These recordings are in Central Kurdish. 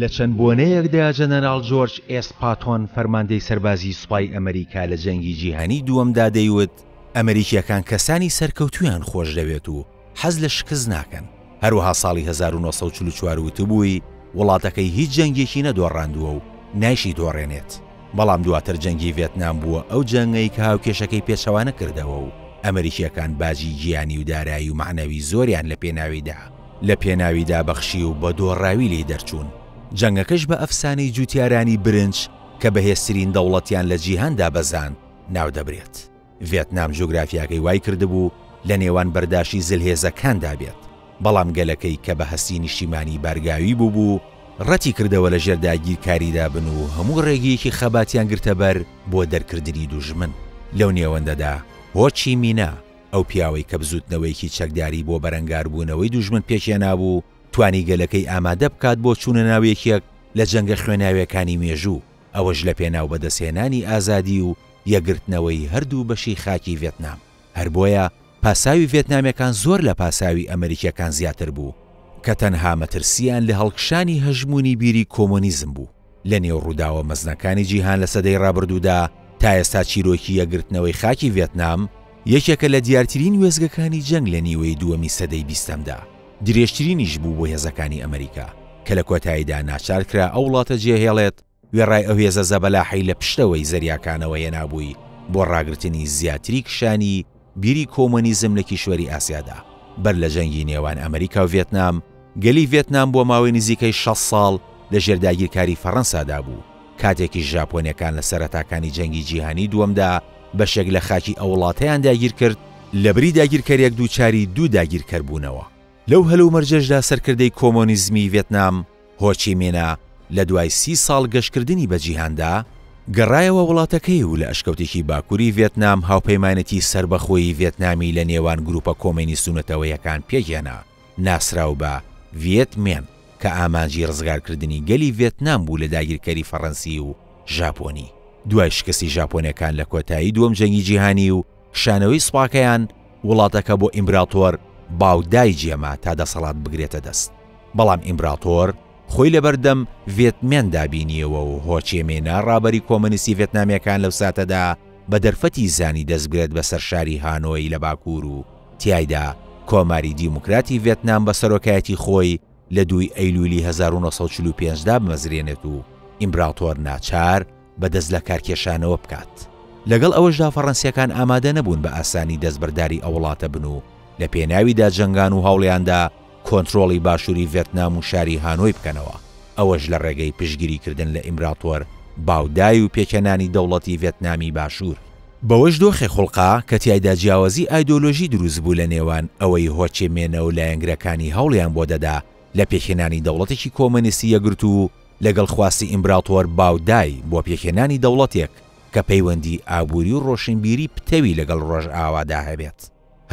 لە چەند بۆنەیەکدا جەنەراڵ جۆرج ئێس پاتۆن فەرماندەی سەربازیی سوپای ئەمەریکا لە جەنگی جیهانیی دووەمدا دەیوت، ئەمەریکییەکان کەسانی سەرکەوتوویان خۆشدەوێت و حەز لە شکست ناکەن. هەروەها ساڵی 1944 وتبووی وڵاتەکەی هیچ جەنگێکی نەدۆڕاندووە و نایشی دۆڕێنێت. بەڵام دواتر جەنگی ڤێتنام بووە ئەو جەنگەی کە هاوکێشەکەی پێچەوانە کردەوە و ئەمەریکییەکان باجی گیانی و دارایی و مەعنەوی زۆریان لە پێناویدا لە پێناویدا بەخشی و بە دۆڕاوی لێی دەرچوون. جەنگەکەش بە ئەفسانەی جووتیارانی برنج کە بەهێزترین دەوڵەتیان لە جیهاندا بەزاند ناودەبرێت. ڤێتنام جوگرافیاکەی وای کردبوو لە نێوان بەرداشی زلهێزەکاندا بێت، بەڵام گەلەکەی کە بە هەستی نیشتیمانی بارگاوی بووبوو، ڕەتی کردەوە لە ژێر داگیرکاریدا بن و هەموو ڕێگەیەکی خەباتیان گرتە بەر بۆ دەرکردنی دوژمن. لەو نێوەندەدا هۆ چی مینە، ئەو پیاوەی کە بزووتنەوەیەکی چەکداری بۆ بەرەنگاربوونەوەی دوژمن پێکهێنابوو، توانی گەلەکەی ئامادە بکات بۆ چوونە ناو یەکێک لە جەنگە خوێناویەکانی مێژوو، ئەوەش لە پێناو بەدەستهێنانی ئازادی و یەکگرتنەوەی هەردوو بەشی خاکی ڤێتنام. هەر بۆیە پاساوی ڤێتنامێکان زۆر لە پاساوی ئەمریکیەکان زیاتر بوو، کە تەنها مەترسییان لە هەڵکشانی هەژموونی بیری کۆمۆنیزم بوو لە نێو ڕووداوە مەزنەکانی جیهان لە سەدەی ڕابردوودا تا ئێستا چیرۆکی یەکگرتنەوەی خاکی ڤێتنام یەکێکە لە دیارترین وێستگەکانی جەنگ لە نیوەی دووەمی سەدەی بیستەمدا، درێژترینیش بوو بۆ هێزەکانی ئەمریکا، کە لە کۆتاییدا ناچارکرا ئەو وڵاتە جێهێڵێت وێڕای ئەو هێزە زەبەلاحەی لە پشتەوەی زەریاکانەوە هێنابووی بۆ ڕاگرتنی زیاتری کشانی بیری کۆمۆنیزم لە کیشوەری ئاسیادا. بەر لە جەنگی نێوان ئەمریکا و ڤێتنام، گەلی ڤێتنام بۆ ماوەی نزیکەی 60 ساڵ لە ژێر داگیرکاری فەڕەنسادا بوو، کاتێکیش ژاپۆنیەکان لە سەرەتاکانی جەنگی جیهانی دووەمدا بەشێک لە خاکی ئەو وڵاتەیان داگیرکرد، لەبری داگیرکەرێک دووچاری دوو داگیرکەر بوونەوە. لەو هەلومەرجەشدا سەرکردەی کۆمۆنیزمی ڤێتنام، هۆ چی مینە، لە دوای سی ساڵ گەشتکردنی بە جیهاندا، گەڕایەوە وڵاتەکەی و لە ئەشکەوتێکی باکوری ڤێتنام هاوپەیمانێتی سەربەخۆیی ڤێتنامی لە نێوان گروپە کۆمێنیست و نەتەوەیەکان پێکهێنا، ناسراو بە، ڤیێت مێن، کە ئامانجی ڕزگارکردنی گەلی ڤێتنام بوو لە داگیرکەری فەڕەنسی و ژاپۆنی. دوای شکستی ژاپۆنیەکان لە کۆتایی دووەم جەنگی جیهانی و کشانەوەی سوپاکەیان، وڵاتەکە بۆ ئیمبراتۆر باو دای جێما تا دەسەڵات بگرێتە دەست. بەڵام ئیمبراتۆر خۆی لەبەردەم ڤێت مێندا بینیەوە و هۆ چی مینە ڕابەری کۆمۆنیستی ڤێتنامیەکان لەو ساتەدا بە دەرفەتی زانی دەستبگرێت بەسەر شاری هانۆی لە باکوور و تیایدا کۆماری دیموکراتی ڤێتنام بە سەرۆکایەتی خۆی لە دووی ئەیلولی 1945 دابمەزرێنێت و ئیمبراتۆر ناچار بە دەست لەکارکێشانەوە بکات. لەگەڵ ئەوەشدا فەڕەنسیەکان ئامادە نەبوون بە ئاسانی دەستبەرداری ئەو وڵاتە بن و لە پێناویدا جەنگان و هەوڵیاندا کۆنترۆڵی باشووری ڤێتنام و شاری هانۆی بکەنەوە، ئەوەش لە ڕێگەی پشتگیریکردن لە ئیمراتۆر باو دای و پێکهێنانی دەوڵەتی ڤێتنامی باشوور. بەوەش دۆخێک خوڵقا کە تیایدا جیاوازی ئایدۆلۆژی دروست بوو لە نێوان ئەوەی هۆ چی مینە و لایەنگرەکانی هەوڵیان بۆ دەدا لە پێکهێنانی دەوڵەتێکی کۆمۆنیستی یەکگرتوو و لەگەڵ خواستی ئیمبراتۆر باو دای بۆ پێکهێنانی دەوڵەتێک کە پەیوەندی ئابووری و ڕۆشنبیری پتەوی لەگەڵ ڕۆژئاوادا هەبێت.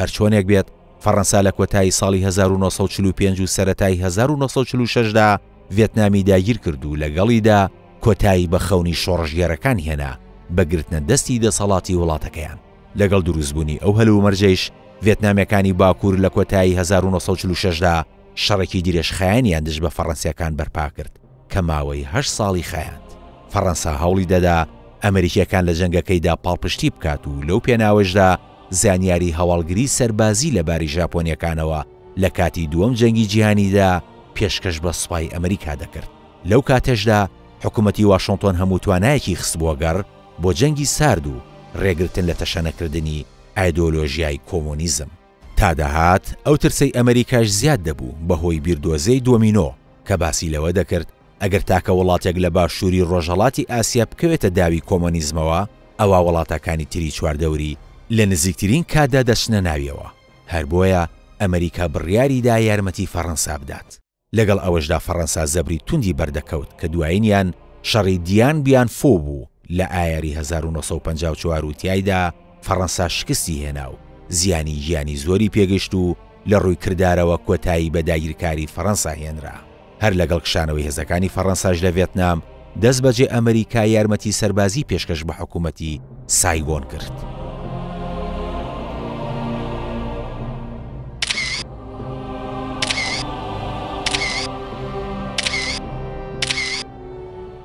هەرچۆنێک بێت، فەڕەنسا لە کۆتایی ساڵی 1945 و سەرەتای 1946 دا ڤێتنامی داگیرکرد و لەگەڵیدا کۆتایی بە خەونی شۆڕشگێڕەکان هێنا بە گرتنە دەستی دەسەڵاتی وڵاتەکەیان. لەگەڵ دروستبوونی ئەو هەلومەرجەیش، ڤێتنامیەکانی باکوور لە کۆتایی 1946 دا شەڕێکی درێژخایەنیان دژ بە فەڕەنسیەکان بەرپاکرد کە ماوەی هەشت ساڵی خایاند. فەڕەنسا هەوڵی دەدا ئەمریکیەکان لە جەنگەکەیدا پاڵپشتی بکات و لەو پێناوەشدا زانیاری هەواڵگری سەربازی لە باری ژاپۆنیەکانەوە لە کاتی دووەم جەنگی جیهانیدا پێشکەش بە سوپای ئەمریکا دەکرد. لەو کاتەشدا حکومەتی واشنتۆن هەموو توانایەکی خستبووە گەڕ بۆ جەنگی سارد و ڕێگرتن لە تەشەنەکردنی ئایدۆلۆژیای کۆمۆنیزم. تا دەهات ئەو ترسەی ئەمریکاش زیاد دەبوو بەهۆی بیردۆزەی دۆمینۆ کە باسی لەوە دەکرد ئەگەر تاکە وڵاتێک لە باشووری ڕۆژهەڵاتی ئاسیا بکەوێتە داوی کۆمۆنیزمەوە ئەوا وڵاتەکانی تری چواردەوری لە نزیکترین کاتدا دەچنە ناویەوە هەر بۆیە ئەمریکا بڕیاری دا یارمەتی فەڕەنسا بدات. لەگەڵ ئەوەشدا فەڕەنسا زەبری توندی بەردەکەوت کە دوایینیان شەڕی دیان بیان فۆ بوو لە ئایاری 1954 و تیایدا فەڕەنسا شکستی هێنا و زیانی گیانی زۆری پێگەشت و لە ڕووی کردارەوە کۆتایی بە داگیرکاری فەڕەنسا هێنرا. هەر لەگەڵ کشانەوەی هێزەکانی فەڕەنساش لە ڤێتنام، دەستبەجێ ئەمریکا یارمەتی سەربازی پێشکەش بە حکوومەتی سایگۆن کرد.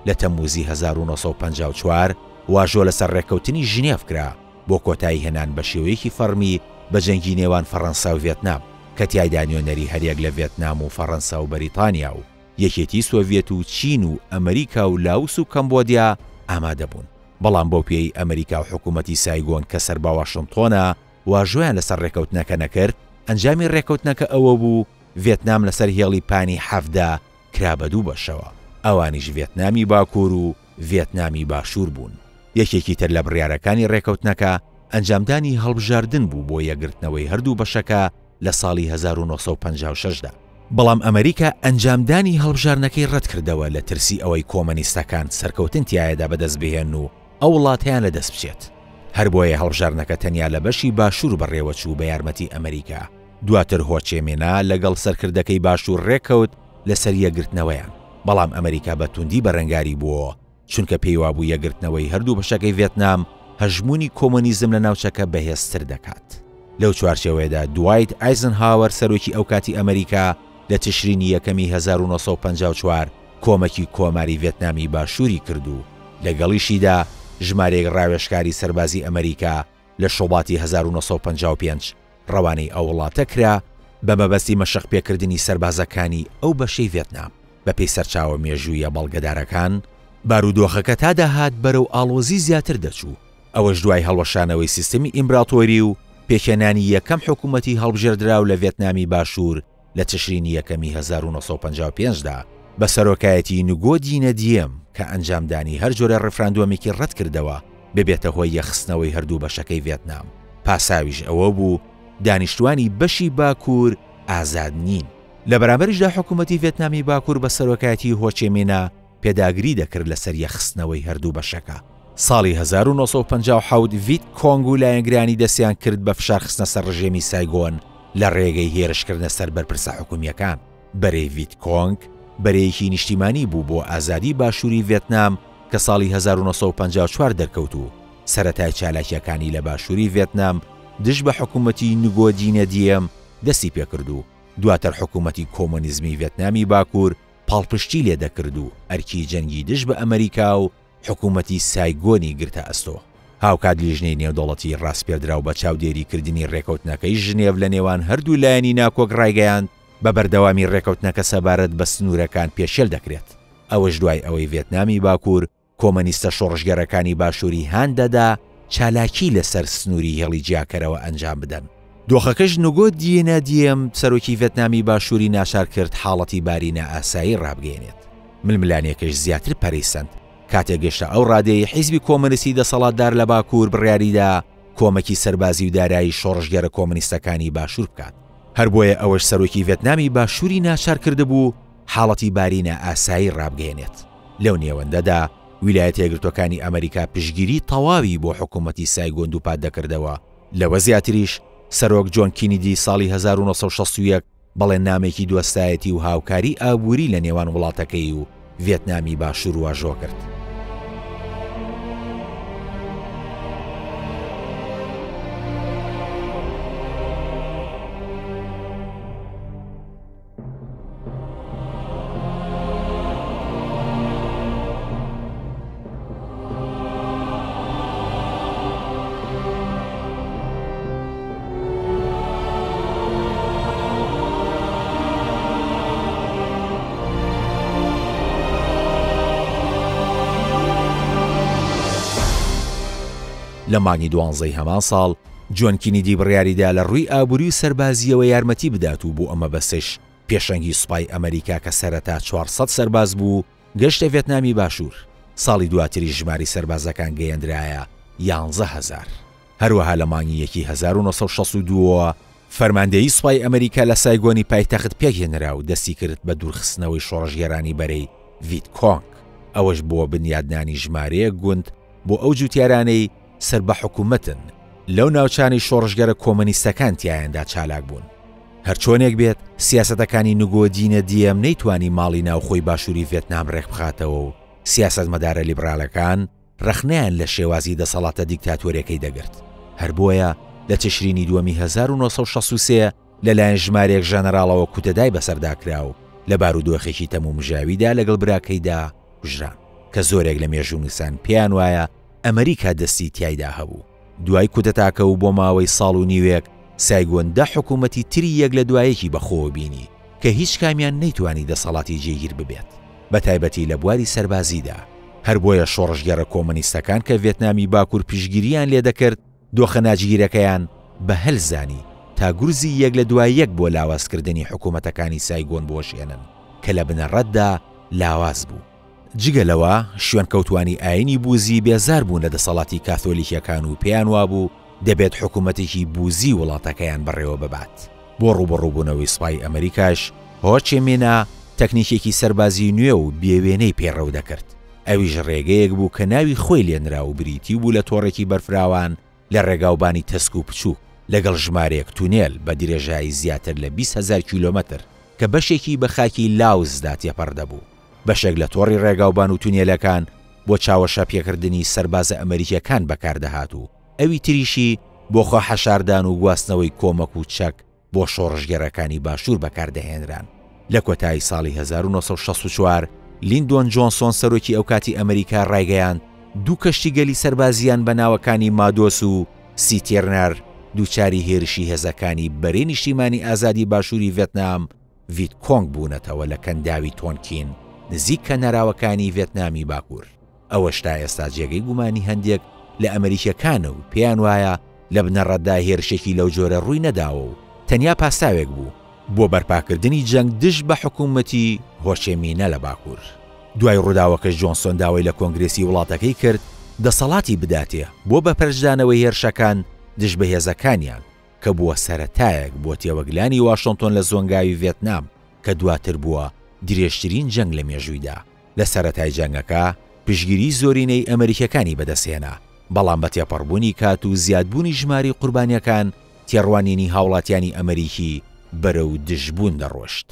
لە تەمموزی 1954 واژۆ لەسەر ڕێککەوتنی ژنێڤ کرا بۆ کۆتایی هێنان بە شێوەیەکی فەڕمی بە جەنگی نێوان فەڕەنسا و ڤێتنام کە تیایدا نوێنەری هەریەک لە ڤێتنام و فەڕەنسا و بەریتانیا و یەکێتی سۆڤیەت و چین و ئەمریکا و لاوس و کەمبۆدیا ئامادە بوون. بەڵام بەو پێیەی ئەمریکا و حکوومەتی سایگۆن کە سەر بە واشنتۆنە واژۆیان لەسەر ڕێککەوتنەکە نەکرد، ئەنجامی ڕێککەوتنەکە ئەوە بوو ڤێتنام لەسەر هێڵی پانی 17 کرا بە دوو بەشەوە، ئەوانیش ڤێتنامی باکوور و ڤێتنامی باشوور بوون. یەکێکی تر لە بڕیارەکانی ڕێککەوتنەکە ئەنجامدانی هەڵبژاردن بوو بۆ یەکگرتنەوەی هەردوو بەشەکە لە ساڵی 1956 دا. بەڵام ئەمریکا ئەنجامدانی هەڵبژاردنەکەی ڕەتکردەوە لە ترسی ئەوەی کۆمەنیستەکان سەرکەوتن تیایدا بەدەست بهێنن و ئەو وڵاتەیان لەدەست بچێت. هەربۆیە هەڵبژاردنەکە تەنیا لە بەشی باشوور بەڕێوەچوو بە یارمەتی ئەمریکا. دواتر هۆچێمێنا لەگەڵ سەرکردەکەی باشوور ڕێککەوت لەسەر یەکگرتنەوەیان، بەڵام ئەمریکا بە توندی بەرەنگاری بووەوە، چونکە پێیوابوو یەکگرتنەوەی هەردوو بەشەکەی ڤێتنام هەژموونی کۆمۆنیزم لە ناوچەکە بەهێزتر دەکات. لەو چوارچێوەیەدا دوایت ئایزنهاوەر سەرۆکی ئەوکاتی ئەمریکا لە تشرینی یەکەمی 1954 کۆمەکی کۆماری ڤێتنامی باشووری کرد و لەگەڵیشیدا ژمارەیەک ڕاوێژکاری سەربازی ئەمریکا لە شوباتی 1955 ڕەوانەی ئەو وڵاتە کرا بە مەبەستی مەشق پێکردنی سەربازەکانی ئەو بەشەی ڤێتنام. بەپێی سەرچاوە مێژوویە بەڵگەدارەکان، بارودۆخەکە تا دەهات بەرەو ئاڵۆزی زیاتر دەچوو، ئەوەش دوای هەڵوەشانەوەی سیستمی ئیمبراتۆری و پێکهێنانی یەکەم حکوومەتی هەڵبژێردراو لە ڤێتنامی باشوور لە تشرینی یەکەمی 1955 دا بە سەرۆکایەتی نگۆ دینە دیێم کە ئەنجامدانی هەر جۆرە ڕیفراندۆمێکی ڕەتکردەوە ببێتە هۆی یەکخستنەوەی هەردوو بەشەکەی ڤێتنام. پاساویش ئەوە بوو دانیشتوانی بەشی باکوور ئازاد نین. لە بەرامبەریشدا حکوومەتی ڤێتنامی باکوور بە سەرۆکایەتی هۆچێمینە پێداگری دەکرد لەسەر یەکخستنەوەی هەردوو بەشەکە. ساڵی 1957 ڤیت کۆنگ و لایەنگرانی دەستیان کرد بە فشارخستنە سەر ڕژێمی سایگۆن لە ڕێگەی هێرشکردنە سەر بەرپرسە حکومییەکان. بەرەی ڤیت کۆنگ بەرەیەکی نیشتیمانی بوو بۆ ئازادی باشووری ڤێتنام کە ساڵی 1954 دەرکەوت و سەرەتای چالاکییەکانی لە باشووری ڤێتنام دژ بە حکوومەتی نگۆ دینە دیێم دەستی پێکرد و دواتر حکوومەتی کۆمۆنیزمی ڤێتنامی باکوور پاڵپشتی لێ دەکرد و ئەرکی جەنگی دژ بە ئەمەریکا و حکوومەتی سایگۆنی گرتە ئەستۆ. هاوکات لیژنەی نێودەوڵەتیی ڕاسپێردراو بە چاودێریکردنی ڕێکەوتنەکەی ژنێڤ لە نێوان هەردوو لایەنی ناکۆک ڕایگەیاند، بە بەردەوامی ڕێکەوتنەکە سەبارەت بە سنوورەکان پێشێل دەکرێت، ئەوەش دوای ئەوەی ڤێتنامی باکوور کۆمەنیستە شۆڕشگێڕەکانی باشووری هان دەدا چالاکی لەسەر سنووری هێڵی جیاکەرەوە ئەنجام بدەن. دۆخەکەش نگۆ دیێنە دیێم سەرۆکی ڤێتنامی باشووری ناچار کرد حاڵەتی باری نائاسایی ڕابگەیەنێت. ململانێکەش زیاتر پەرەی سەند کاتێک گەشتە ئەو ڕادەیەی حیزبی کۆمەنیستی دەسەڵاتدار لە باکوور بڕیاریدا کۆمەکی سەربازی و دارایی شۆڕشگێڕە کۆمەنیستەکانی باشوور بکات. هەر بۆیە ئەوەش سەرۆکی ڤێتنامی باشووری ناچار کردبوو حاڵەتی باری نائاسایی ڕابگەیەنێت. لەو نێوەندەدا ویلایەتە یەکگرتووەکانی ئەمەریکا پشتگیری تەواوی بۆ حکوومەتی سایگۆن دووپات دەکردەوە، لەوە زیاتریش سەرۆک جۆن کینیدی ساڵی 1961 بەڵێننامەیەکی دۆستایەتی و هاوکاری ئابووری لە نێوان وڵاتەکەی و ڤێتنامی باشوور واژۆ کرد. لە مانگی دوانزەی هەمان ساڵ جۆن کینیدی بڕیاریدا لە ڕووی ئابووری و سەربازییەوە یارمەتی بدات و بۆ ئەم مەبەستەش پێشەنگی سوپای ئەمەریکا کە سەرەتا 400 سەرباز بوو گەشتە ڤێتنامی باشوور، ساڵی دواتریش ژمارەی سەربازەکان گەیەندرایە 11 هەزار. هەروەها لە مانگی یەکی 1962 ەوە فەرماندەیی سوپای ئەمەریکا لە سایگۆنی پایتەخت پێکهێنرا و دەستی کرد بە دوورخستنەوەی شۆڕشگێرانی بەرەی ڤیت کۆنگ، ئەوەش بۆ بنیادنانی ژمارەیەک گوند بۆ ئەو جوتیارانەی سەر بە حکومەتن لەو ناوچانەی شۆڕشگەرە کۆمەنیستەکان تیایاندا چالاک بوون. هەرچۆنێک بێت، سیاسەتەکانی نگۆ دینە دیێم نەیتوانی ماڵی ناوخۆی باشووری ڤێتنام ڕێکبخاتەوە و سیاسەتمەدارە لیبرالەکان ڕەخنەیان لە شێوازی دەسەڵاتە دیکتاتۆریەکەی دەگرت. هەر بۆیە لە تشرینی دووەمی 1963 لەلایەن ژمارەیەک ژەنەراڵەوە کودەتای بەسەردا کرا و لە بارودۆخێکی تەمومژاویدا لەگەڵ براکەیدا کوژران. کە زۆرێک لە مێژوونووسان پێیان وایە ئەمریکا دەستی تیایدا هەبوو. دوای کودەتاکە و بۆ ماوەی ساڵ و نیوێک سایگۆن دە حکوومەتی تری یەک لە دوایەکی بەخۆوە بینی کە هیچ کامیان نەیتوانی دەسەڵاتی جێگیر ببێت بە تایبەتی لە بواری سەربازیدا. هەر بۆیە شۆڕشگێڕە کۆمەنیستەکان کە ڤێتنامی باکوور پشتگیرییان لێ دەکرد دۆخە ناجگیرەکەیان بە هەل زانی تا گورزی یەک لە دوای یەک بۆ لاوازکردنی حکوومەتەکانی سایگۆن بوەشێنن کە لە بنەڕەتدا لاواز بوو. جگە لەوە، شوێنکەوتوانی ئایینی بوزی بێزار بوون لە دەسەڵاتی کاثۆلیکیەکان و پێیان وابوو دەبێت حکوومەتێکی بوزی وڵاتەکەیان بەڕێوە ببات. بۆ ڕووبەڕووبوونەوەی سوپای ئەمریکاش، هۆ چی مینە تەکنیکێکی سەربازی نوێ و بێوێنەی پەیڕەو دەکرد، ئەویش ڕێگەیەک بوو کە ناوی خۆی لێنرا و بریتی بوو لە تۆڕێکی بەرفراوان لە ڕێگاوبانی تەسک و بچووک لەگەڵ ژمارەیەک تونێل بە درێژایی زیاتر لە 20 هەزار کیلۆمەتر کە بەشێکی بە خاکی لاوسدا تێپەڕ دەبوو. بەشێک لە تۆڕی ڕێگاوبان و تونێلەکان بۆ چاوەشەپێکردنی سەربازە ئەمەریکییەکان بەکاردەهات و ئەوی تریشی بۆ خۆ حەشاردان و گواستنەوەی کۆمەک و چەک بۆ شۆڕشگێڕەکانی باشوور بەکاردەهێنران. لە کۆتایی ساڵی 1964 لیندۆن جۆنسۆن سەرۆکی ئەوکاتی ئەمریکا ڕایگەیاند دوو کەشتیگەلی سەربازییان بە ناوەکانی مادۆس و سیتێرنەر دووچاری هێرشی هێزەکانی بەرەی نیشتیمانی ئازادی باشووری ڤێتنام ڤیت کۆنگ بوونەتەوە لە کەنداوی تۆنکین نزیک کەناراوەکانی ڤێتنامی باکوور. ئەوەش تا ئێستا جێگەی گومانی هەندێک لە ئەمریکییەکانە و پێیان وایە لە بنەڕەتدا هێرشێکی لەو جۆرە ڕووی نەداوە و تەنیا پاساوێک بوو بۆ بەرپاکردنی جەنگ دژ بە حکوومەتی هۆچێمینە لە باکوور. دوای ڕووداوەکەش جۆنسۆن داوای لە کۆنگرێسی وڵاتەکەی کرد دەسەڵاتی بداتێ بۆ بەپەرچدانەوەی هێرشەکان دژ بە هێزەکانیان کە بووە سەرەتایەک بۆ تێوەگلانی واشنتۆن لە زۆنگاوی ڤێتنام کە دواتر بووە درێژترین جەنگ لە مێژوویدا. لە سەرەتای جەنگەکە پشتگیری زۆرینەی ئەمریکیەکانی بەدەستهێنا، بەڵام بە تێپەڕبوونی کات و زیادبوونی ژمارەی قوربانیەکان تێڕوانینی هاوڵاتیانی ئەمریکی بەرەو دژبوون دەڕۆشت.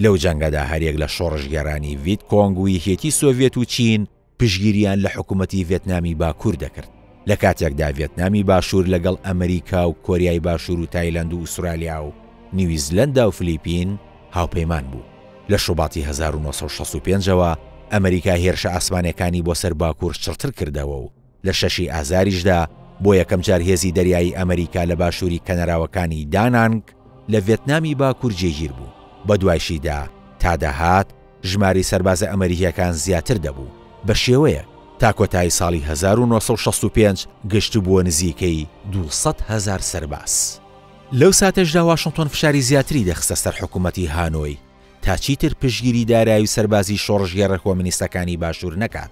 لەو جەنگەدا هەریەک لە شۆڕشگێڕانی ڤیت کۆنگ و یەکێتی سۆڤیەت و چین پشتگیریان لە حکومەتی ڤێتنامی باکوور دەکرد، لە کاتێکدا ڤێتنامی باشوور لەگەڵ ئەمریکا و کۆریای باشوور و تایلەند و ئوسترالیا و نیویزلەندا و فلیپین هاوپەیمان بوو. لە شوباتی 1965 ەوە ئەمریکا هێرشە ئاسمانیەکانی بۆ سەر باکوور چڕتر کردەوە و لە شەشی ئازاریشدا بۆ یەکەم جار هێزی دەریایی ئەمریکا لە باشووری کەنەراوەکانی دانانگ لە ڤێتنامی باکوور جێگیر بوو، بەدوایشیدا تا دەهات ژمارەی سەربازە ئەمەریکییەکان زیاتر دەبوو، بە شێوەیەک تا کۆتایی ساڵی 1965 گەشتبووە نزیکەی 200 هەزار سەرباز. لەو ساتەشدا واشنتۆن فشاری زیاتری دەخستە سەر حکوومەتی هانۆی تا چیتر پشتگیری دارایی و سەربازی شۆڕشگێڕە کۆمنیستەکانی باشوور نەکات،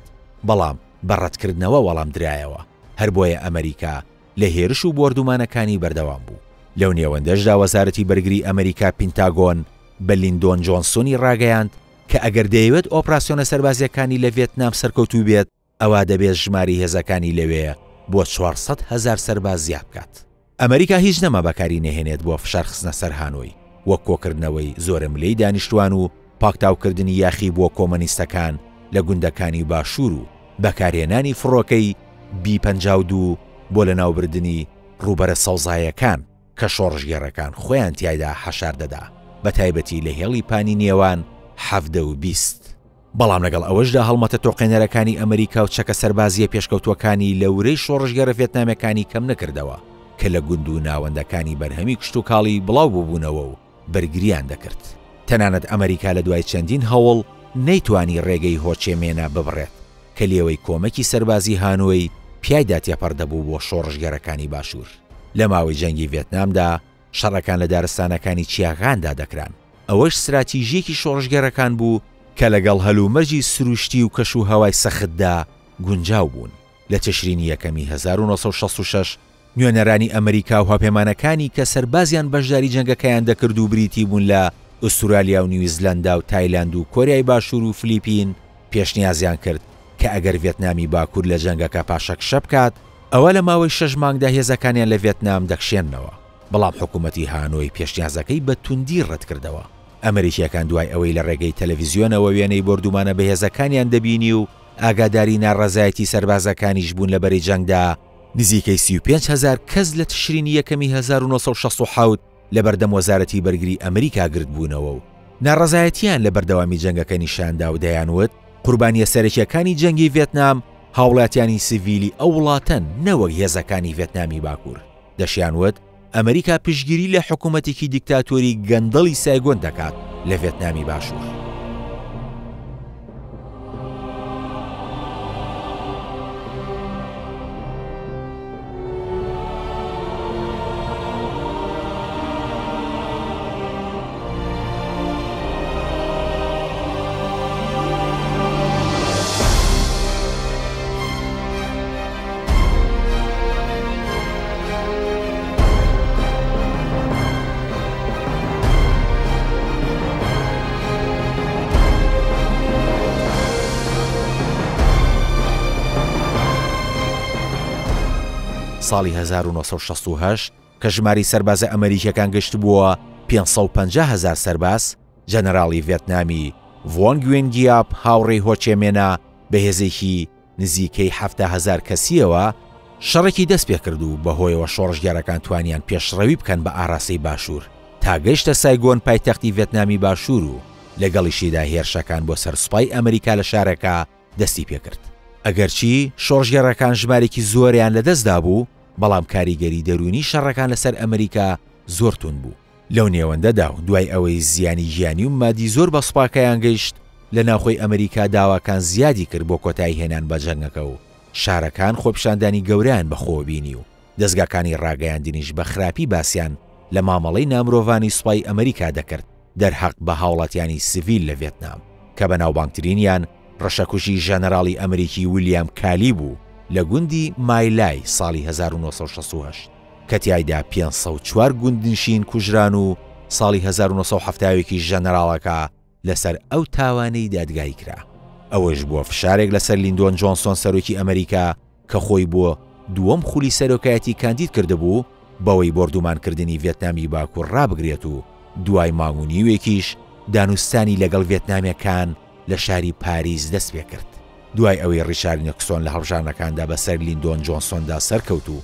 بەڵام بە ڕەتکردنەوە وەڵام درایەوە، هەر بۆیە ئەمەریکا لە هێرش و بۆردومانەکانی بەردەوام بوو. لەو نێوەندەشدا وەزارەتی بەرگری ئەمەریکا پینتاگۆن بە لیندۆن جۆنسۆنی ڕاگەیاند کە ئەگەر دەیەوێت ئۆپراسیۆنە سەربازییەکانی لە ڤێتنام سەرکەوتوو بێت ئەوا دەبێت ژمارەی هێزەکانی لەوێ بۆ 400 هەزار سەرباز زیاد بکات. ئەمەریکا هیچ نەما بەکاری نەهێنێت بۆ فشار خستنە سەر هانۆی، وەک کۆکردنەوەی زۆرەملێی دانیشتوان و پاکتاوکردنی یاخیبووە کۆمەنیستەکان لە گوندەکانی باشوور و بەکارهێنانی فڕۆکەی بی 52 بۆ لەناوبردنی ڕووبەرە سەوزایەکان کە شۆڕشگێڕەکان خۆیان تیایدا حەشار دەدا، بەتایبەتی لە هێڵی پانی نێوان 17 و 20. بەڵام لەگەڵ ئەوەشدا هەڵمەتە تۆقێنەرەکانی ئەمریکا و چەکە سەربازییە پێشکەوتووەکانی لە ورەی شۆڕشگێڕە ڤێتنامەکانی کەم نەکردەوە کە لە گوند و ناوەندەکانی بەرهەمی کشتوکاڵی بڵاو بووبوونەوە و بەرگرییان دەکرد. تەنانەت ئەمریکا لە دوای چەندین هەوڵ نەیتوانی ڕێگەی هۆچێمێنە ببڕێت کە لێوەی کۆمەکی سەربازی هانۆی پیایدا تێپەڕ دەبوو بۆ شۆڕشگێڕەکانی باشوور. لە ماوەی جەنگی ڤێتنامدا شەڕەکان لە دارستانەکانی چیاکاندا دەکران، ئەوەش ستراتیژییەکی شۆڕشگێڕەکان بوو کە لەگەڵ هەلومەرجی سروشتی و کەشوهەوای سەختدا گونجاو بوون. لە تشرینی یەکەمی 1966 نوێنەرانی ئەمریکا و هاوپەیمانەکانی کە سەربازیان بەشداری جەنگەکەیان دەکرد و بریتی بوون لە ئوسترالیا و نیوزلەندا و تایلەند و کۆریای باشوور و فلیپین پێشنیازیان کرد کە ئەگەر ڤێتنامی باکوور لە جەنگەکە پاشەکشە بکات ئەوا لە ماوەی شەش مانگدا هێزەکانیان لە ڤێتنام دەکشێننەوە، بەڵام حکوومەتی هانۆی پێشنیازەکەی بە توندی ڕەتکردەوە. ئەمریکییەکان دوای ئەوەی لە ڕێگەی تەلەڤیزیۆنەوە وێنەی بۆردومانە بەهێزەکانیان دەبینی و ئاگاداری ناڕەزایەتی سەربازەکانیش بوون لە بەرەی جەنگدا، نزیکەی 35 هەزار کەس لە تشرینی یەکەمی 1967 لەبەردەم وەزارەتی بەرگری ئەمریکا گردبوونەوە و ناڕەزایەتییان لە بەردەوامی جەنگەکە نیشاندا و دەیانوت قوربانییە سەرەکییەکانی جەنگی ڤێتنام هاوڵاتیانی سڤیلی ئەو وڵاتەن نەوەک هێزەکانی ڤێتنامی باکوور. دەشیان وت ئەمریکا پشتگیری لە حکومەتێکی دیکتاتۆری گەندەڵی سایگۆن دەکات لە ڤێتنامی باشوور. ساڵی 1968 کە ژمارەی سەربازە ئەمەریکیەکان گەشتبووە 550 هەزار سەرباز، جەنەراڵی ڤێتنامی ڤۆن گوێن گیاپ هاوڕێی هۆچێمێنە بە هێزێکی نزیکەی 70 هەزار کەسییەوە شەڕێکی دەست پێکرد و بەهۆیەوە شۆڕشگێڕەکان توانیان پێشڕەوی بکەن بە ئاراستەی باشوور تا گەیشتە سایگۆن پایتەختی ڤێتنامی باشوور و لەگەڵیشیدا هێرشەکان بۆ سەر سوپای ئەمریکا لە شارەکە دەستی پێکرد. ئەگەرچی شۆڕشگێڕەکان ژمارێکی زۆریان لەدەست دابوو، بەڵام کاریگەری دەروونی شەڕەکان لەسەر ئەمریکا زۆر توند بوو. لەو نێوەندەدا و دوای ئەوەی زیانی گیانی و مادی زۆر بە سوپاکەیان گەیشت، لە ناوخۆی ئەمریکا داواکان زیادی کرد بۆ کۆتایی هێنان بە جەنگەکە و شارەکان خۆپیشاندانی گەورەیان بەخۆوە بینی و دەزگاکانی ڕاگەیاندنیش بە خراپی باسیان لە مامەڵەی نامرۆڤانەی سوپای ئەمریکا دەکرد دەرهەق بە هاوڵاتیانی سڤیل لە ڤێتنام کە بەناوبانگترینیان ڕەشەکوژی ژەنەراڵی ئەمریکی ویلیام کالی بوو لە گوندی مای لای ساڵی 1968 کە تیایدا 504 گوندنشین کوژران و ساڵی 1970 ژەنەراڵەکە لەسەر ئەو تاوانەی دادگایی کرا. ئەوەش بووە فشارێک لەسەر لیندۆن جۆنسۆن سەرۆکی ئەمریکا کە خۆی بۆ دووەم خولی سەرۆکایەتی کاندید کردبوو بەوەی بۆردومانکردنی ڤێتنامی باکوور ڕابگرێت و دوای مانگ و نیوێکیش دانوستانی لەگەڵ ڤێتنامیەکان لە شاری پاریس دەستپێکرد. دوای ئەوەی ڕیچارد نیکسۆن لە هەڵبژاردنەکاندا بەسەر لیندۆن جۆنسۆندا سەرکەوت و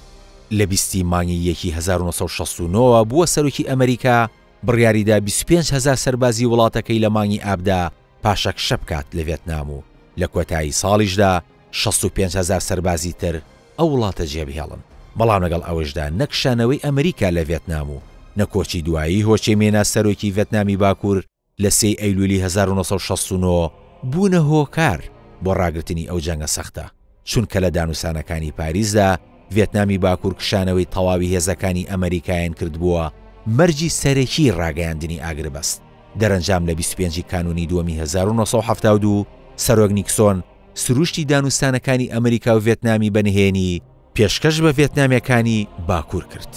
لە 20 ی مانگی یەکی 1969 ەوە بووە سەرۆکی ئەمریکا، بڕیاریدا 25 هەزار سەربازی وڵاتەکەی لە مانگی ئابدا پاشەکشە بکات لە ڤێتنام و لە کۆتایی ساڵیشدا 65 هەزار سەربازی تر ئەو وڵاتە جێبهێڵن. بەڵام لەگەڵ ئەوەشدا نە کشانەوەی ئەمریکا لە ڤێتنام و نە کۆچی دوایی هۆچی مینە سەرۆکی ڤێتنامی باکوور لە سێی ئەیلولی 1969 بوونە هۆکار بۆ ڕاگرتنی ئەو جەنگە سەختە، چونکە لە دانوسانەکانی پاریسدا ڤێتنامی باکوور کشانەوەی تەواوی هێزەکانی ئەمەریکایان کردبووە مەرجی سەرەکی ڕاگەیاندنی ئاگربەست. دەرەنجام لە 25 ی کانوونی دووەمی 1972 سەرۆک نیکسۆن سروشتی دانوستانەکانی ئەمریکا و ڤێتنامی بە نهێنی پێشکەش بە ڤێتنامیەکانی باکوور کرد.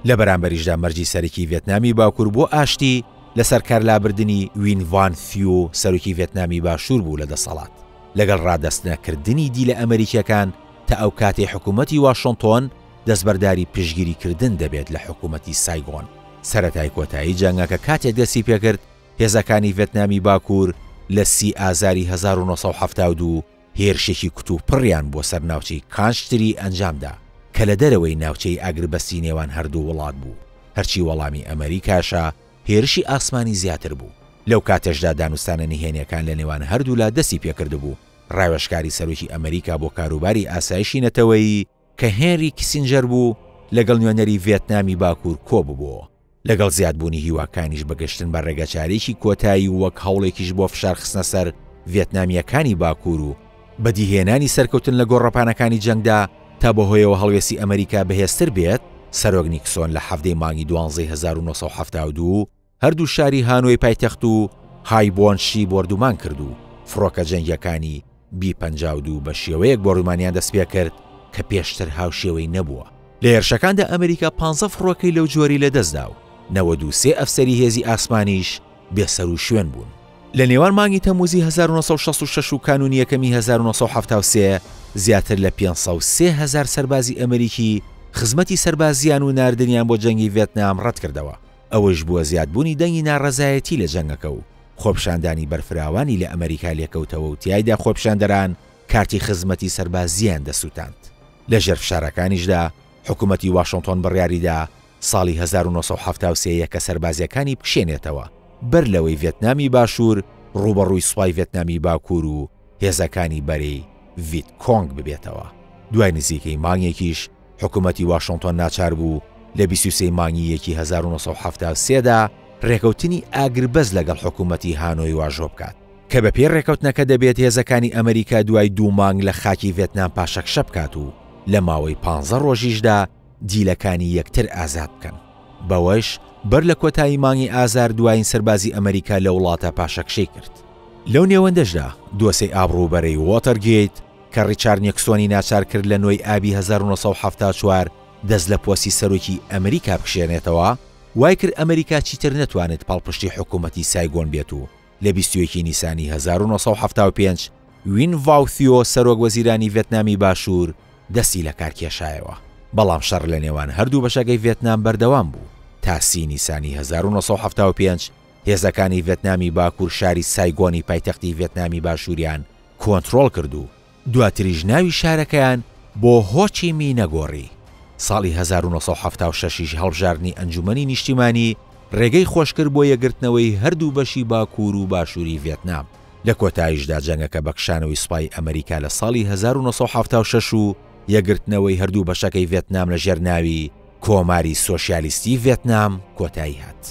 لە بەرامبەریشدا مەرجی سەرەکی ڤێتنامی باکوور بۆ ئاشتی لەسەر کارلابردنی وین ڤان ثیو سەرۆکی ڤێتنامی باشوور بوو لە دەسەڵات لەگەڵ ڕادەستنەکردنی دیلە ئەمریکیەکان تا ئەو کاتەی حکوومەتی واشنتۆن دەستبەرداری پشتگیری کردن دەبێت لە حکوومەتی سایگۆن. سەرەتای کۆتایی جەنگەکە کاتێک دەستی پێکرد هێزەکانی ڤێتنامی باکوور لە سی ئازاری 1972 هێرشێکی کوتوپڕیان بۆ سەر ناوچەی کانشتری ئەنجامدا کە لە دەرەوەی ناوچەی ئاگربەستی نێوان هەردوو وڵات بوو، هەرچی وەڵامی ئەمەریکاشە هێرشی ئاسمانی زیاتر بوو. لەو کاتەشدا دانوستانە نهێنیەکان لە نێوان هەردوولا دەستی پێکردبوو، ڕاوێژکاری سەرۆکی ئەمەریکا بۆ کاروباری ئاسایشی نەتەوەیی کە هێنری کیسینجەر بوو لەگەڵ نوێنەری ڤێتنامی باکوور کۆببۆوە. لەگەڵ زیادبوونی هیواکانیش بە گەشتن بە ڕێگەچارەیەکی کۆتایی و وەک هەوڵێکیش بۆ فشارخستنە سەر ڤێتنامییەکانی باکوور و بەدیهێنانی سەرکەوتن لە گۆڕەپانەکانی جەنگدا تا بەهۆیەوە هەڵوێستی ئەمریکا بەهێزتر بێت، سەرۆک نیکسۆن لە حەڤدەی مانگی دوانزەی 1972 هەردوو شاری هانۆی پایتەخت و هایبۆنشی بۆردومان کرد و فڕۆکە جەنگییەکانی بی 52 بە شێوەیەک بۆردومانیان دەستپێکرد کە پێشتر هاوشێوەی نەبووە. لە هێرشەکاندا ئەمریکا پانزە فڕۆکەی لەو جۆرەی لەدەستدا و 93 ئەفسەری هێزی ئاسمانیش بێسەروشوێن بوون. لە نێوان مانگی تەمموزی 1966 و کانوونی یەکەمی 1973 زیاتر لە 503 هەزار سەربازی ئەمریکی خزمەتی سەربازییان و ناردنیان بۆ جەنگی ڤێتنام ڕەتکردەوە. ئەوەیش بووە زیادبوونی دەنگی ناڕەزایەتی لە جەنگەکە و خۆپیشاندانی بەرفراوانی لە ئەمەریکا لێکەوتەوە و تیایدا خۆپیشاندەران کارتی خزمەتی سەربازییان دەسووتاند. لە ژێر فشارەکانیشدا حکوومەتی واشنتۆن بڕیاریدا ساڵی 1973 یەکە سەربازییەکانی بکشێنێتەوە بەر لەوەی ڤێتنامی باشوور ڕووبەڕووی سوپای ڤێتنامی باکوور و. هێزەکانی بەرەی ڤیت کۆنگ ببێتەوە. دوای نزیکەی مانگێکیش حکومەتی واشنتۆن ناچار بوو لە 23 مانگی یەکی 1973 دا ڕێکەوتنی ئاگربەست لەگەڵ حکومەتی هانۆی واژۆ بکات کە بەپێی ڕێکەوتنەکە دەبێت هێزەکانی ئەمریکا دوای دوو مانگ لە خاکی ڤێتنام پاشەکشە بکات و لە ماوەی پانزە ڕۆژیشدا دیلەکانی یەکتر ئازاد بکەن. بەوەش بەر لە کۆتایی مانگی ئازار دوایین سەربازی ئەمریکا لە وڵاتە پاشەکشەی کرد. لەو نێوەندەشدا دۆسێی ئابڕووبەرەی وۆتەرگەیت کە ڕیچارد نیکسۆنی ناچار کرد لە نۆی ئابی 1974 دەست لە پۆستی سەرۆکی ئەمریکا بکشێنێتەوە، وای کرد ئەمریکا چیتر نەتوانێت پاڵپشتی حکوومەتی سایگۆن بێت و لە 21 نیسانی 1975 وین ڤاو ثیۆ سەرۆک وەزیرانی ڤێتنامی باشوور دەستی لەکار کێشایەوە، بەڵام شەڕ لە نێوان هەردوو بەشەکەی ڤێتنام بەردەوام بوو تا سی نیسانی 1975 هێزەکانی ڤێتنامی باکوور شاری سایگۆنی پایتەختی ڤێتنامی باشووریان کۆنترۆڵ کرد و دواتریش ناوی شارەکەیان بۆ هۆچی مینە گۆڕی. ساڵی 1976 یش هەڵبژاردنی ئەنجومەنی نیشتیمانی ڕێگەی خۆشکرد بۆ یەکگرتنەوەی هەردوو بەشی باکوور و باشووری ڤێتنام. لە کۆتاییشدا جەنگەکە بە کشانەوەی سوپای ئەمریکا لە ساڵی 1976 و یەکگرتنەوەی هەردوو بەشەکەی ڤێتنام لە ژێر ناوی کۆماری سۆسیالیستی ڤێتنام کۆتایی هات.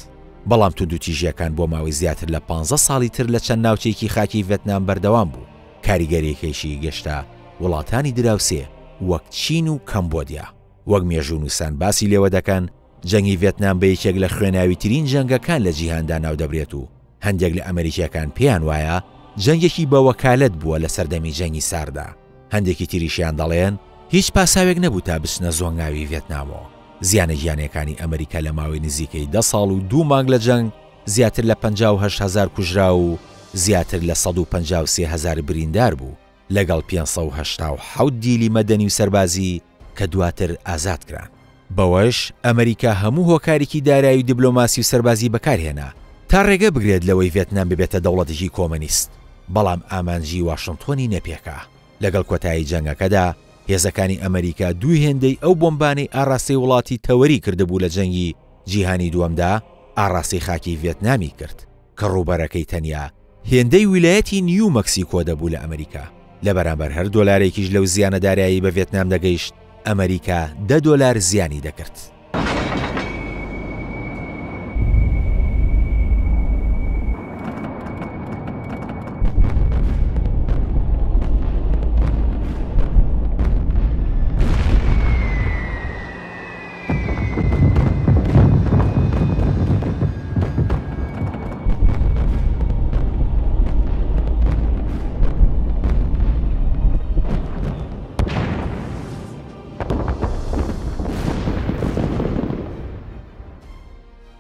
بەڵام توندوتیژییەکان بۆ ماوەی زیاتر لە پانزە ساڵی تر لە چەند ناوچەیەکی خاکی ڤێتنام بەردەوام بوو، کاریگەرییەکەیشی گەشتە وڵاتانی دراوسێ وەک چین و کەمبۆدیا. وەک مێژوونووسان باسی لێوە دەکەن، جەنگی ڤێتنام بە یەکێک لە خوێناویترین جەنگەکان لە جیهاندا ناودەبرێت و هەندێک لە ئەمریکییەکان پێیان وایە جەنگێکی بە وەکالەت بووە لە سەردەمی جەنگی ساردا، هەندێکی تریشیان دەڵێن هیچ پاساوێک نەبوو تا بچنە زۆنگاوی ڤێتنامەوە. زیانە گیانیەکانی ئەمریکا لە ماوەی نزیکەی دە ساڵ و دوو مانگ لە جەنگ زیاتر لە 58 هەزار کوژراو و زیاتر لە 153 هەزار بریندار بوو لەگەڵ 587 دیلی مەدەنی و سەربازی کە دواتر ئازاد کران. بەوەش ئەمریکا هەموو هۆکارێکی دارایی و دیبلۆماسی و سەربازی بەکارهێنا تا ڕێگە بگرێت لەوەی ڤێتنام ببێتە دەوڵەتێکی کۆمەنیست، بەڵام ئامانجی واشنتۆنی نەپێکا. لەگەڵ کۆتایی جەنگەکەدا هێزەکانی ئەمریکا دوو هێندەی ئەو بۆمبانەی ئاڕاستەی وڵاتی تەوەری کردبوو لە جەنگی جیهانی دووەمدا ئاڕاستەی خاکی ڤێتنامی کرد کە ڕووبەرەکەی تەنیا هێندەی ویلایەتی نیو مەکسیکۆ دەبوو لە ئەمریکا. لە بەرامبەر هەر دۆلارێکیش لەو زیانە دارایی بە ڤێتنام دەگەیشت، ئەمریکا دە دۆلار زیانی دەکرد.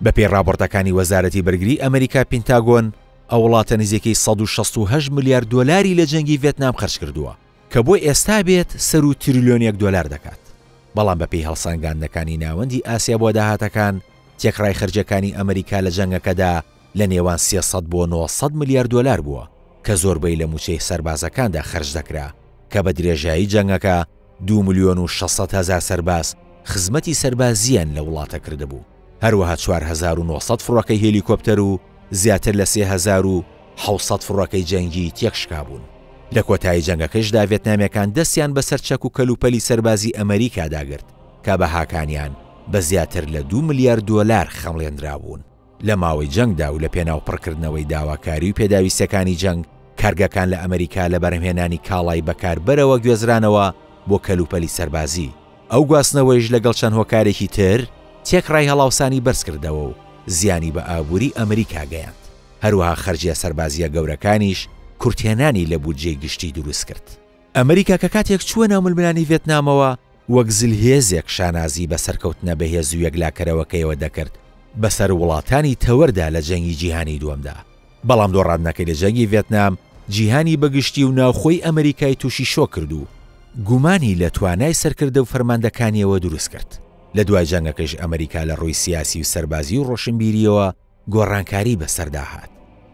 بەپێی ڕاپۆرتەکانی وەزارەتی بەرگری ئەمریکا پینتاگۆن، ئەو وڵاتە نزیکەی 168 ملیار دۆلاری لە جەنگی ڤێتنام خەرج کردووە کە بۆ ئێستا بێت سەروو تریلیۆنێک دۆلار دەکات. بەڵام بەپێی هەڵسەنگاندنەکانی ناوەندی ئاسیا بۆ داهاتەکان، تێکڕای خەرجیەکانی ئەمریکا لە جەنگەکەدا لە نێوان 300 بۆ 900 ملیار دۆلار بووە کە زۆربەی لە مووچەی سەربازەکاندا خەرج دەکرا کە بە درێژایی جەنگەکە دوو ملیۆن و 600 هەزار سەرباز خزمەتی سەربازییان لە وڵاتە کردبوو. هەروەها 4900 فڕۆکەی هێلیکۆپتەر و زیاتر لە 3700 فڕۆکەی جەنگی تێکشکابوون. لە کۆتایی جەنگەکەشدا ڤێتنامیەکان دەستیان بەسەر چەک و کەلوپەلی سەربازی ئەمەریکادا گرت کە بەهاکانیان بە زیاتر لە دوو ملیار دۆلار خەمڵێنرابوون. لە ماوەی جەنگدا و لە پێناو پڕکردنەوەی داواکاری و پێداویستیەکانی جەنگ، کارگەکان لە ئەمەریکا لە بەرهەمهێنانی کاڵای بەکاربەرەوە گوێزرانەوە بۆ کەلوپەلی سەربازی. ئەو گواستنەوەیش لەگەڵ چەند هۆکارێکی تر تێکڕای هەڵاوسانی بەرزکردەوە و زیانی بە ئابووری ئەمریکا گەیاند، هەروەها خەرجییە سەربازییە گەورەکانیش کورتهێنانی لە بودجەی گشتی دروستکرد. ئەمریکا کە کاتێک چووە ناو ململانێی ڤێتنامەوە، وەک زلهێزێک شانازی بە سەرکەوتنە بەهێز و یەکلاکەرەوەکەیەوە دەکرد بەسەر وڵاتانی تەوەردا لە جەنگی جیهانی دووەمدا، بەڵام دۆڕاندنەکەی لە جەنگی ڤێتنام جیهانی بە گشتی و ناوخۆی ئەمریکای تووشی شۆک کرد و گومانی لە توانای سەرکردە و فەرماندەکانیەوە دروست کرد. لە دوای جەنگەکەیش ئەمریکا لە ڕووی سیاسی و سەربازی و ڕۆشنبیرییەوە گۆڕانکاری بەسەردا هات.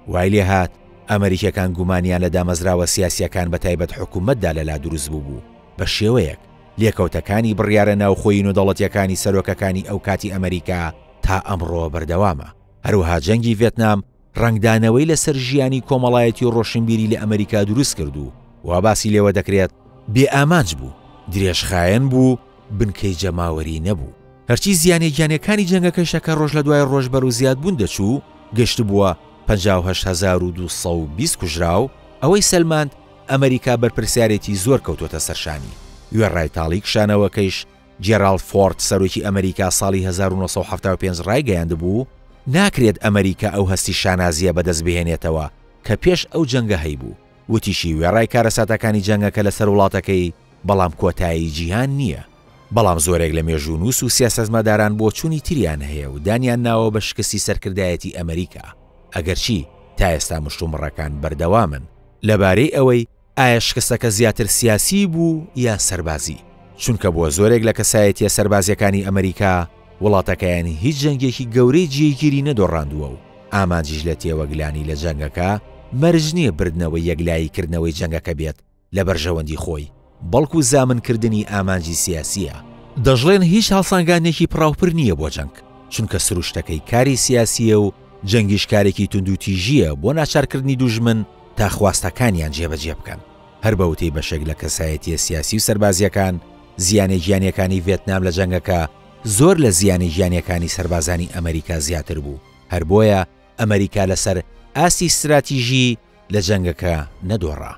وای لێ هات ئەمریکیەکان گومانیان لە دامەزراوە سیاسیەکان بە تایبەت حکومەتدا لەلا دروست بووبوو بە شێوەیەک لێکەوتەکانی بڕیارە ناوخۆیی نودەوڵەتیەکانی سەرۆکەکانی ئەوکاتی ئەمریکا تا ئەمڕۆ بەردەوامە. هەروەها جەنگی ڤێتنام. ڕەنگدانەوەی لەسەر ژیانی کۆمەڵایەتی و ڕۆشنبیری لە ئەمەریکا دروست کرد و وا باسی لێوە دەکرێت بێ ئامانج بوو، درێژخایەن بوو و بنکەی جەماوەری نەبوو. هەرچی زیانە گیانیەکانی جەنگەکەیشە کە ڕۆژ لە دوای ڕۆژ بەرەو زیادبوون دەچوو، گەشتبووە 58220 کوژراو، ئەوەی سەلماند ئەمەریکا بەرپرسیارێتی زۆر کەوتۆتە سەرشانی. وێڕای تاڵی کشانەوەکەیش، جێراڵد فۆرد سەرۆکی ئەمەریکا ساڵی 1975 ڕایگەیاندبوو، ناکرێت ئەمەریکا ئەو هەستی شانازییە بەدەست بهێنێتەوە کە پێش ئەو جەنگە هەیبوو، وتیشی وێڕای کارەساتەکانی جەنگەکە لەسەر وڵاتەکەی، بەڵام کۆتایی جیهان نییە. بەڵام زۆرێک لە مێژوونووس و سیاسەتمەداران بۆچوونی تریان هەیە و دانیان ناوە بە شکستی سەرکردایەتی ئەمەریکا، ئەگەرچی تا ئێستا مشتومڕەکان بەردەوامن لەبارەی ئەوەی ئایا شکستەکە زیاتر سیاسی بوو یان سەربازی، چونکە بۆ زۆرێک لە کەسایەتییە سەربازییەکانی ئەمەریکا وڵاتەکەیان هیچ جەنگێکی گەورەی جێگیری نەدۆڕاندووە و ئامانجیش لە تێوەگلانی لە جەنگەکە مەرج نییە بردنەوەی یەکلاییکردنەوەی جەنگەکە بێت لە بەرژەوەندی خۆی، بەڵکو زامنکردنی ئامانجی سیاسییە. دەشڵێن هیچ هەڵسانگاندنێکی پڕاوپر نییە بۆ جەنگ، چونکە سروشتەکەی کاری سیاسییە و جەنگیش کارێکی توندوتیژییە بۆ ناچارکردنی دوژمن تا خواستەکانیان جێبەجێ بکەن. هەر بە وتەی بەشێک لە کەسایەتییە سیاسی و سەربازییەکان، زیانە گیانییەکانی ڤێتنام لە جەنگەکە زۆر لە زیانە گیانییەکانی سەربازانی ئەمەریکا زیاتر بوو، هەر بۆیە ئەمەریکا لەسەر ئاستی ستراتیژی لە جەنگەکە نەدۆڕا.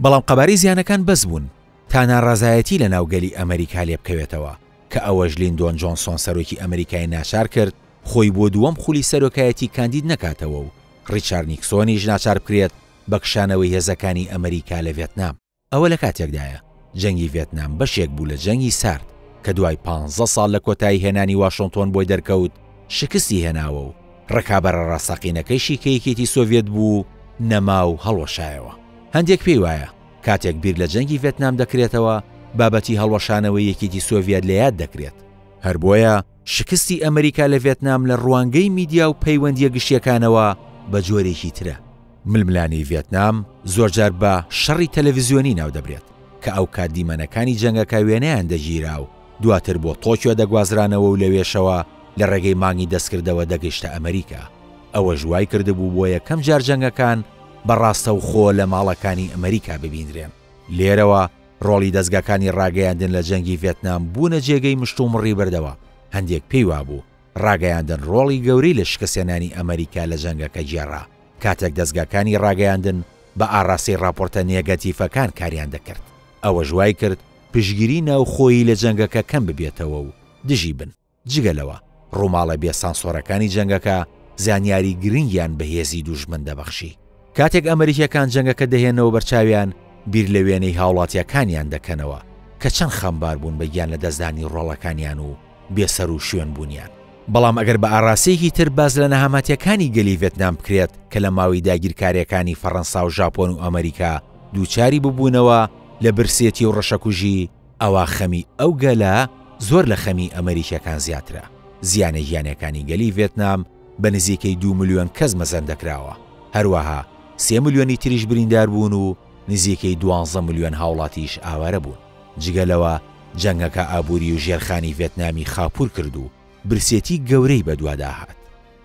بەڵام قەبارەی زیانەکان بەس بوون تا ناڕەزایەتی لە ناو گەلی ئەمەریکا لێبکەوێتەوە، کە ئەوەش لیندۆن جۆنسۆن سەرۆکی ئەمەریکای ناچار کرد خۆی بۆ دووەم خولی سەرۆکایەتی کاندید نەکاتەوە و ڕیچارد نیکسۆنیش ناچار بکرێت بە کشانەوەی هێزەکانی ئەمەریکا لە ڤێتنام. ئەوە لە کاتێکدایە جەنگی ڤێتنام بەشێک بوو لە جەنگی سارد کە دوای پانزە ساڵ لە کۆتایی هێنانی واشنتۆن بۆی دەرکەوت شکستی هێناوە و ڕکابەرە ڕاستەقینەکەیشی کە یەکێتی سۆڤیەت بوو نەما و هەڵوەشایەوە. هەندێک پێی وایە کاتێک بیر لە جەنگی ڤێتنام دەکرێتەوە بابەتی هەڵوەشانەوەی یەکێتی سۆڤیەت لە یاد دەکرێت، هەر بۆیە شکستی ئەمریکا لە ڤێتنام لە ڕوانگەی میدیا و پەیوەندییە گشتییەکانەوە بە جۆرێکی ترە. ململانێی ڤێتنام زۆرجار بە شەڕی تەلەڤزیۆنی ناودەبرێت، کە ئەوکات دیمەنەکانی جەنگەکە وێنەیان دەگیرا و دواتر بۆ تۆکیۆ دەگوازرانەوە و لەوێشەوە لە ڕێگەی مانگی دەستکردەوە دەگەیشتە ئەمریکا. ئەوەش وای کردبوو بۆ یەکەم جار جەنگەکان بە ڕاستەوخۆ لە ماڵەکانی ئەمریکا ببینرێن. لێرەوە ڕۆڵی دەزگاکانی ڕاگەیاندن لە جەنگی ڤێتنام بوونە جێگەی مشتومڕی بەردەوام، هەندێک پێی وابوو ڕاگەیاندن ڕۆڵی گەورەی لە شکستهێنانی ئەمەریکا لە جەنگەکە گێڕا، کاتێک دەزگاکانی ڕاگەیاندن بە ئاڕاستەی ڕاپۆرتە نێگەتیفەکان کاریان دەکرد، ئەوەش وایکرد پشتگیری ناوخۆیی لە جەنگەکە کەم ببێتەوە و دژی بن. جگە لەوە، ڕووماڵە بێ سانسۆرەکانی جەنگەکە زانیاری گرنگیان بە هێزی دوژمن دەبەخشی. کاتێک ئەمریکییەکان جەنگەکە دەهێننەوە بەرچاویان، بیر لە وێنەی هاوڵاتییەکانیان دەکەنەوە کە چەند خەمبار بوون بە گیانلەدەستدانی ڕۆڵەکانیان و بێسەروشوێن بوونیان. بەڵام ئەگەر بە ئاڕاستەیەکی تر باس لە نەهامەتییەکانی گەلی ڤێتنام بکرێت کە لە ماوەی داگیرکارییەکانی فەڕەنسا و ژاپۆن و ئەمریکا دووچاری ببوونەوە لە برسێتی و ڕەشەکوژی، ئەوا خەمی ئەو گەلە زۆر لە خەمی ئەمەریکیەکان زیاترە. زیانە گیانیەکانی گەلی ڤێتنام بە نزیکەی دوو ملیۆن کەس مەزەندەکراوە، هەروەها سێ ملیۆنی تریش بریندار بوون و نزیکەی دوانزە ملیۆن هاوڵاتیش ئاوارە بوون. جگە لەوە جەنگەکە ئابووری و ژێرخانی ڤێتنامی خاپوور کرد و برسێتی گەورەی بەدوادا هات.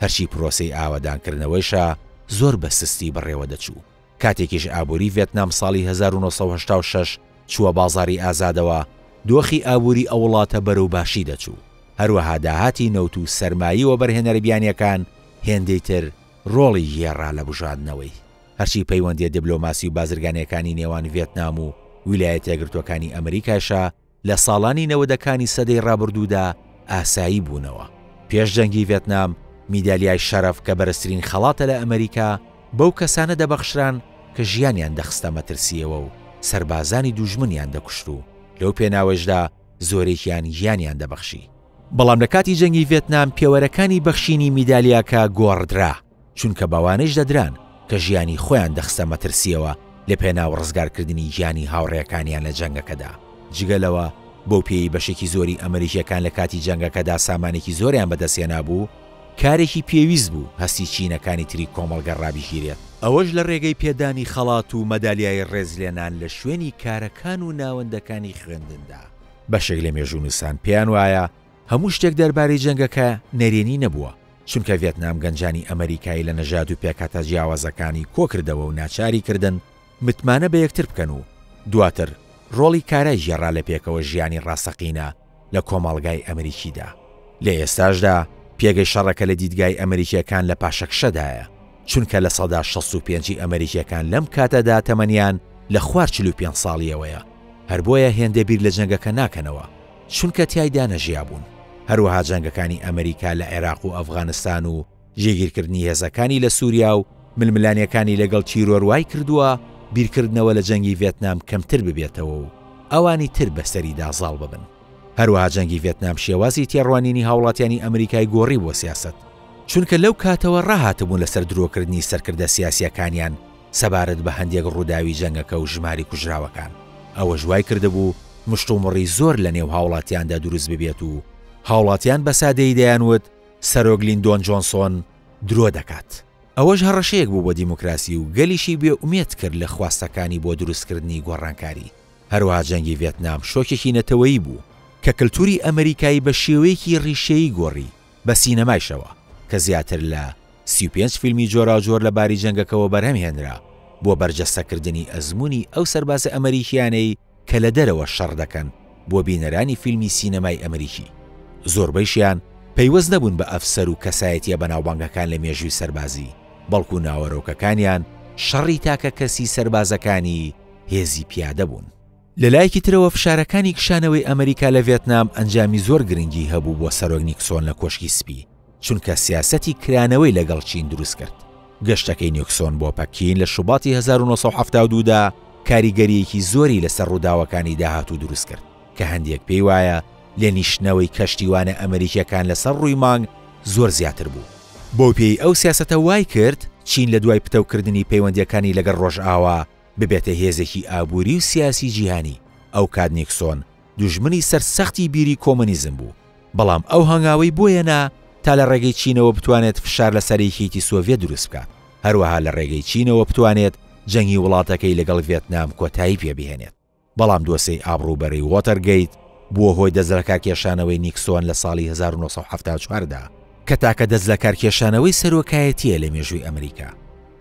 هەرچی پرۆسەی ئاوەدانکردنەوەیشە زۆر بە سستی بەڕێوەدەچوو. کاتێکیش ئابووری ڤێتنام ساڵی 1986 چووە بازاڕی ئازادەوە، دۆخی ئابووری ئەو وڵاتە بەرەو باشی دەچوو، هەروەها داهاتی نەوت و سەرمایەی وەبەرهێنەرە بیانییەکان هێندەی تر ڕۆڵی گێڕا لە بوژاندنەوەی. هەرچی پەیوەندییە دبلۆماسی و بازرگانییەکانی نێوان ڤێتنام و ویلایەتە یەکگرتووەکانی ئەمریکایشە لە ساڵانی نەوەدەکانی سەدەی ڕابردوودا ئاسایی بوونەوە. پێش جەنگی ڤێتنام، میدالیای شەرەف کە بەرزترین خەڵاتە لە ئەمریکا، بەو کەسانە دەبەخشران کە ژیانیان دەخستە مەترسییەوە و سەربازانی دووژمنیان دەکوشت و لەو پێناوەیشدا زۆرێکیان گیانیان دەبەخشی. بەڵام لە کاتی جەنگی ڤێتنام پێوەرەکانی بەخشینی میدالیاکە گۆڕدرا. چونکە بەوانەیش دەدران کە ژیانی خۆیان دەخستە مەترسییەوە لە پێناو ڕزگارکردنی گیانی هاوڕێکانیان لە جەنگەکەدا. جگە لەوە، بەو پێیەی بەشێکی زۆری ئەمریکییەکان لە کاتی جەنگەکەدا سامانێکی زۆریان بەدەستهێنابوو، کارێکی پێویست بوو هەستی چینەکانی تری کۆمەڵگە ڕابگیرێت، ئەوەش لە ڕێگەی پێدانی خەڵات و مەدالیای ڕێزلێنان لە شوێنی کارەکان و ناوەندەکانی خوێندندا. بەشێک لە مێژوونووسان پێیان وایە هەموو شتێک دەربارەی جەنگەکە نەرێنی نەبووە. چونکە ڤێتنام گەنجانی ئەمەریکایی لە نەژاد و پێکهاتە جیاوازەکانی کۆکردەوە و ناچاری کردن متمانە بە یەکتر بکەن و دواتر ڕۆڵی کارای گێڕا لە پێکەوە ژیانی ڕاستەقینە لە کۆمەڵگای ئەمریکیدا. لە ئێستاشدا پێگەی شەڕەکە لە دیدگای ئەمریکییەکان لە پاشەکشەدایە، چونکە 65% ی ئەمریکییەکان لەم کاتەدا تەمەنیان لە خوار 45 ساڵییەوەیە، هەر بۆیە هێندە بیر لە جەنگەکە ناکەنەوە، چونکە تیایدا نەژیابوون. هەروەها جەنگەکانی ئەمریکا لە عێراق و ئەفغانستان و جێگیرکردنی هێزەکانی لە سووریا و ململانێکانی لەگەڵ تیرۆر وای کردووە بیرکردنەوە لە جەنگی ڤێتنام کەمتر ببێتەوە و ئەوانی تر بەسەریدا زاڵ ببن. هەروەها جەنگی ڤێتنام شێوازی تێڕوانینی هاوڵاتیانی ئەمریکای گۆڕی بۆ سیاسەت، چونکە لەو کاتەوە ڕاهاتبوون لەسەر درۆکردنی سەرکردە سیاسییەکانیان سەبارەت بە هەندێک ڕووداوی جەنگەکە و ژماری کوژراوەکان، ئەوەش وای کردبوو مشتومڕی زۆر لەنێو هاوڵاتیاندا دروست ببێت و هاوڵاتیان بە سادەیی دەیانوت سەرۆک لیندۆن جۆنسۆن درۆ دەکات. ئەوەش هەڕەشەیەک بوو بۆ دیموکراسی و گەلیشی بێ ئومێد کرد لە خواستەکانی بۆ دروستکردنی گۆڕانکاری. هەروەها جەنگی ڤێتنام شۆکێکی نەتەوەیی بوو کە کلتوری ئەمریکایی بە شێوەیەکی ڕیشەیی گۆڕی، بە سینەمایشەوە کە زیاتر لە 35 فیلمی جۆراوجۆر لە باری جەنگەکەوە بەرهەم هێنرا بۆ بەرجەستەکردنی ئەزموونی ئەو سەربازە ئەمریکییانەی کە لە دەرەوە شەڕ دەکەن بۆ بینەرانی فیلمی سینەمای ئەمریکی. زۆربەیشیان پەیوەست نەبوون بە ئەفسەر و کەسایەتییە بەناوبانگەکان لە مێژووی سەربازی، بەڵکو ناوەرۆکەکانیان شەڕی تاکەکەسی سەربازەکانی هێزی پیادە بوون. لە لایەکی ترەوە فشارەکانی کشانەوەی ئەمریکا لە ڤێتنام ئەنجامی زۆر گرنگی هەبوو بۆ سەرۆک نیکسۆن لە کۆشکی سپی، چونکە سیاسەتی کرانەوەی لەگەڵ چین دروست کرد. گەشتەکەی نیکسۆن بۆ پەکین لە شوباتی 1972 دا کاریگەرییەکی زۆری لەسەر ڕووداوەکانی داهاتوو دروست کرد، کە هەندێک پێی وایە لە نیشتنەوەی کەشتیوانە ئەمریکییەکان لەسەر ڕووی مانگ زۆر زیاتر بوو. بەو پێیەی ئەو سیاسەتە وای کرد چین لە دوای پتەوکردنی پەیوەندییەکانی لەگەڵ ڕۆژئاوا ببێتە هێزێکی ئابووری و سیاسی جیهانی، ئەوکات نیکسۆن دوژمنی سەرسەختی بیری کۆمۆنیزم بوو، بەڵام ئەو هەنگاوەی بۆیە نا تا لە ڕێگەی چینەوە بتوانێت فشار لەسەر یەکێتی سۆڤیەت دروست بکات، هەروەها لە ڕێگەی چینەوە بتوانێت جەنگی وڵاتەکەی لەگەڵ ڤێتنام کۆتایی پێ بهێنێت. بەڵام دۆسێی ئابڕووبەرەی وۆتەرگەیت بووە هۆی دەستلەکارکێشانەوەی نیکسۆن لە ساڵی 1974 دا، کە تاکە دەستلەکارکێشانەوەی سەرۆکایەتییە لە مێژووی ئەمریکا.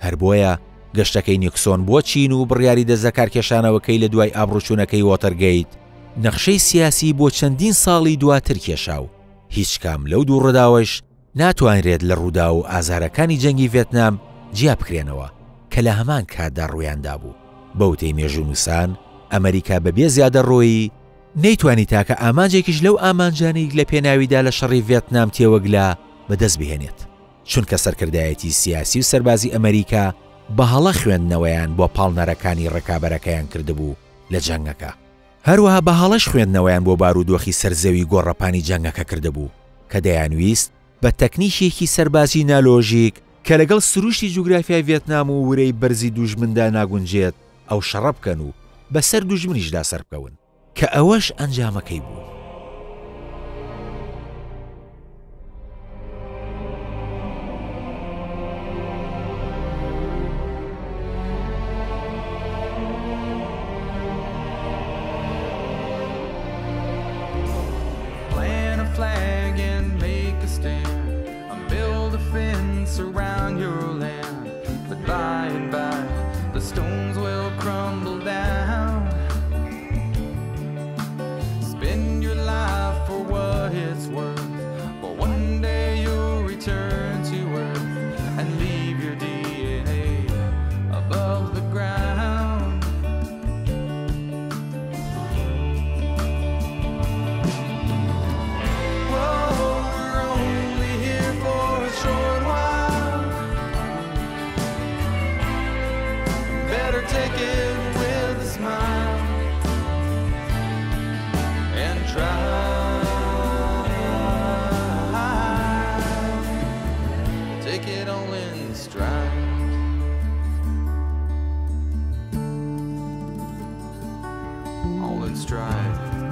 هەر بۆیە گەشتەکەی نیکسۆن بۆ چین و بڕیاری دەستلەکارکێشانەوەکەی لە دوای ئابڕووچوونەکەی وۆتەرگەیت، نەخشەی سیاسی بۆ چەندین ساڵی دواتر کێشا و هیچ کام لەو دوو ڕووداوەش ناتوانرێت لە ڕووداو و ئازارەکانی جەنگی ڤێتنام جیا بکرێنەوە کە لە هەمان کاتدا ڕوویاندابوو. بە وتەی مێژوونووسان، ئەمەریکا بە بێ زیادەڕۆیی، نەیتوانی تاکە ئامانجێکیش لەو ئامانجانەی لە پێناویدا لە شەڕی ڤێتنام تێوەگلا بەدەست بهێنێت، چونکە سەرکردایەتی سیاسی و سەربازی ئەمەریکا بە هەڵە خوێندنەوەیان بۆ پاڵنەرەکانی ڕکابەرەکەیان کردبوو لە جەنگەکە. هەروەها بە هەڵەش خوێندنەوەیان بۆ بارودۆخی سەر زەوی گۆڕەپانی جەنگەکە کردبوو کە دەیانویست بە تەکنیکێکی سەربازی نالۆژیک کە لەگەڵ سروشتی جوگرافیای ڤێتنام و ورەی بەرزی دوژمندا ناگونجێت ئەو شەڕە بکەن و بەسەر دوژمنیشدا سەربکەون. کە ئەوەش ئەنجامەکەی بوو. All in stride.